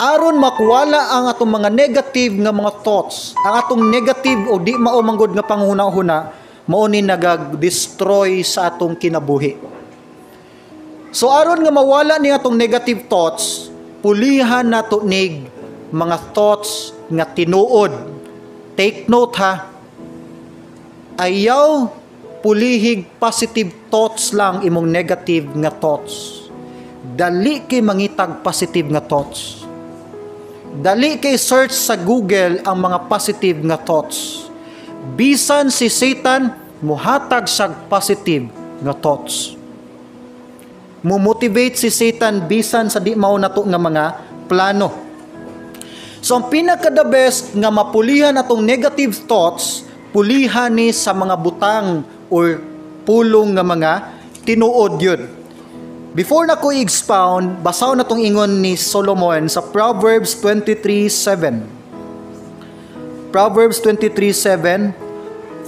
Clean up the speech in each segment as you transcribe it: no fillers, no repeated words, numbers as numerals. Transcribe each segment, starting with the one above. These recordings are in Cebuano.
Aron makuwala ang atong mga negative nga mga thoughts, ang atong negative o di mao manggod nga panghuna-huna, mao ni nagag-destroy sa atong kinabuhi. So aron nga mawala ni atong negative thoughts, pulihan nato nig mga thoughts nga tinuod. Take note ha. Ayaw pulihig positive thoughts lang imong negative nga thoughts. Dali kay mangitag positive nga thoughts. Dali kay search sa Google ang mga positive nga thoughts. Bisan si Satan muhatag siyag positive nga thoughts. Mo-motivate si Satan bisan sa di mao nato nga mga plano. So ang pinaka the best nga mapulihan atong negative thoughts, pulihan ni sa mga butang or pulong nga mga tinuod yun. Before na ko i-expound, basaw na tong ingon ni Solomon sa Proverbs 23:7. Proverbs 23:7,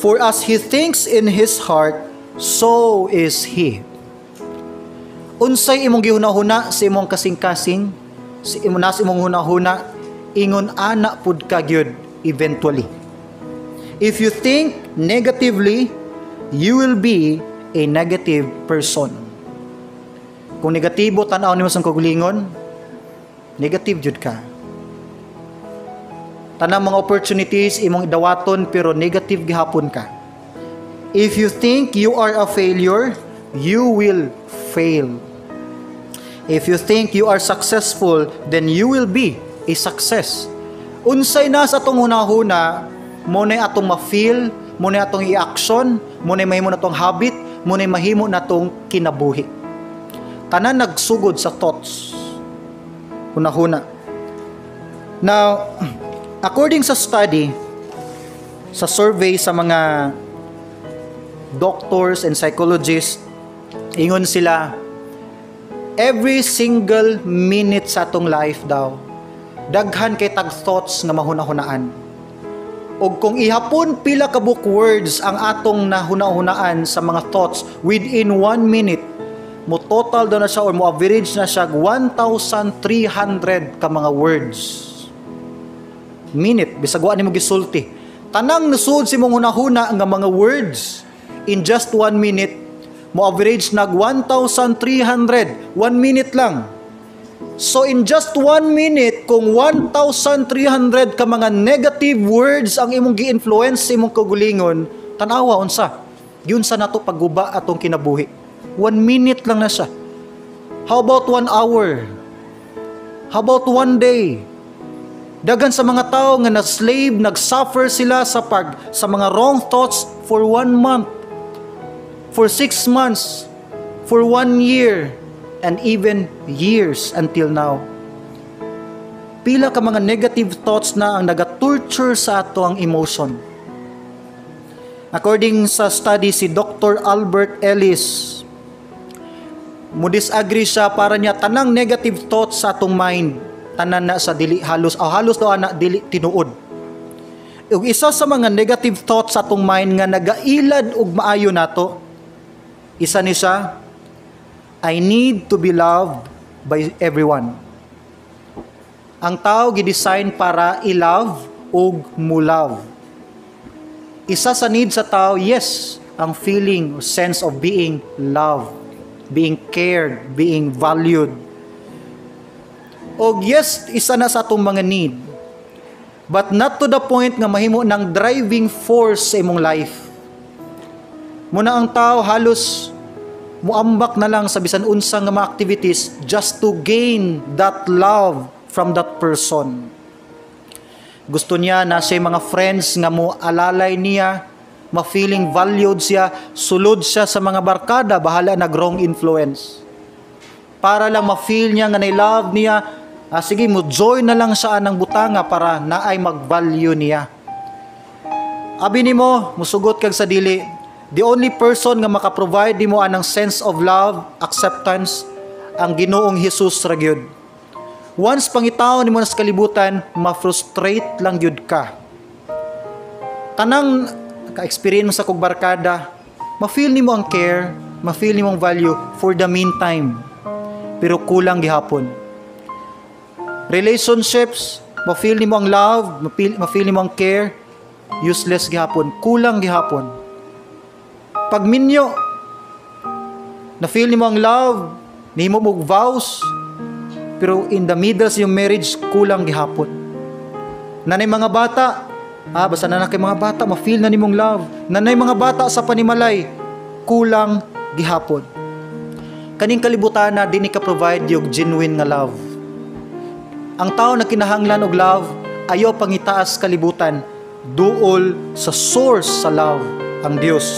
"For as he thinks in his heart, so is he." Unsay imong gihuna-huna sa imong kasing-kasing, sa imo nas imong huna-huna, ingon ana pud ka gyud eventually. If you think negatively, you will be a negative person. Kung negatibo tan-aw nimo sa kaugalingon, negative jud ka. Tanang mga opportunities imong dawaton pero negative gihapon ka. If you think you are a failure, you will fail. If you think you are successful, then you will be a success. Unsay na sa atong hunahuna, mo na atong ma-feel, mo na atong i-action, mo na mahimo natong habit, mo na mahimo natong kinabuhi. Tanan nagsugod sa thoughts. Hunahuna. Now, according sa study, sa survey sa mga doctors and psychologists, ingon sila, every single minute sa atong life daw, daghan kay tag thoughts nga mahuna-hunaan. Og kung ihapon pila ka book words ang atong nahuna-hunaan sa mga thoughts within 1 minute, mo total daw na siya or mo average na siya 1,300 ka mga words. Minute, bisag wa nimo gisulti. Tanang nasud sa imong hunahuna nga mga words in just 1 minute, mo average nag 1,300, 1 minute lang. So in just 1 minute, kung 1,300 ka mga negative words ang imong gi-influence sa imong kaugalingon, tanawa unsa. Yun sa nato pagguba atong kinabuhi. 1 minute lang na siya. How about 1 hour? How about one day? Daghan sa mga tao nga na-slave, nag-suffer sila sa mga wrong thoughts for 1 month, for 6 months, for 1 year, and even years until now. Pila ka mga negative thoughts na ang naga-torture sa ato ang emotion. According sa study si Dr. Albert Ellis, mo disagree siya. Para niya, tanang negative thoughts sa atong mind, tanan na sa dili halos o halos daw ana dili tinuod. Ug isa sa mga negative thoughts sa atong mind nga nagailad og maayo nato, isa ni siya, "I need to be loved by everyone." Ang tao gi-design para i-love ug mo-love. Isa sa need sa tao, yes, ang feeling, sense of being loved, being cared, being valued. Og yes, isa na sa atong mga need. But not to the point nga mahimo ng driving force sa imong life. Muna ang tao halos muambak na lang sa bisan unsa nga mga activities just to gain that love from that person. Gusto niya na siya mga friends nga mo alalay niya, ma-feeling valued siya, sulod siya sa mga barkada, bahala nag wrong influence. Para lang ma-feel niya nga na-love niya, sige, mo join na lang siya ng butanga para naay mag-value niya. Abi nimo, musugot kag sa dili, the only person nga maka-provide nimo anang sense of love, acceptance, ang Ginoong Hesus ra gyud. Once pangitaon nimo na sa kalibutan, ma-frustrate lang gyud ka. Tanang ka-experience mo sa kog barkada, ma-feel nimo ang care, ma-feel nimo ang value for the meantime. Pero kulang gihapon. Relationships, ma-feel nimo ang love, ma-feel nimo ang care, useless gihapon, kulang gihapon. Pag minyo, na-feel nimo ang love, nihimo mo vows, pero in the middle sa iyong marriage, kulang gihapon. Nanay mga bata, basta na kay mga bata, ma-feel na nimong love. Nanay mga bata sa panimalay, kulang gihapon. Kaning kalibutan na di ni ka provide yung genuine nga love. Ang tao na kinahanglan og love, ayaw pangitaas kalibutan, duol sa source sa love, ang Dios.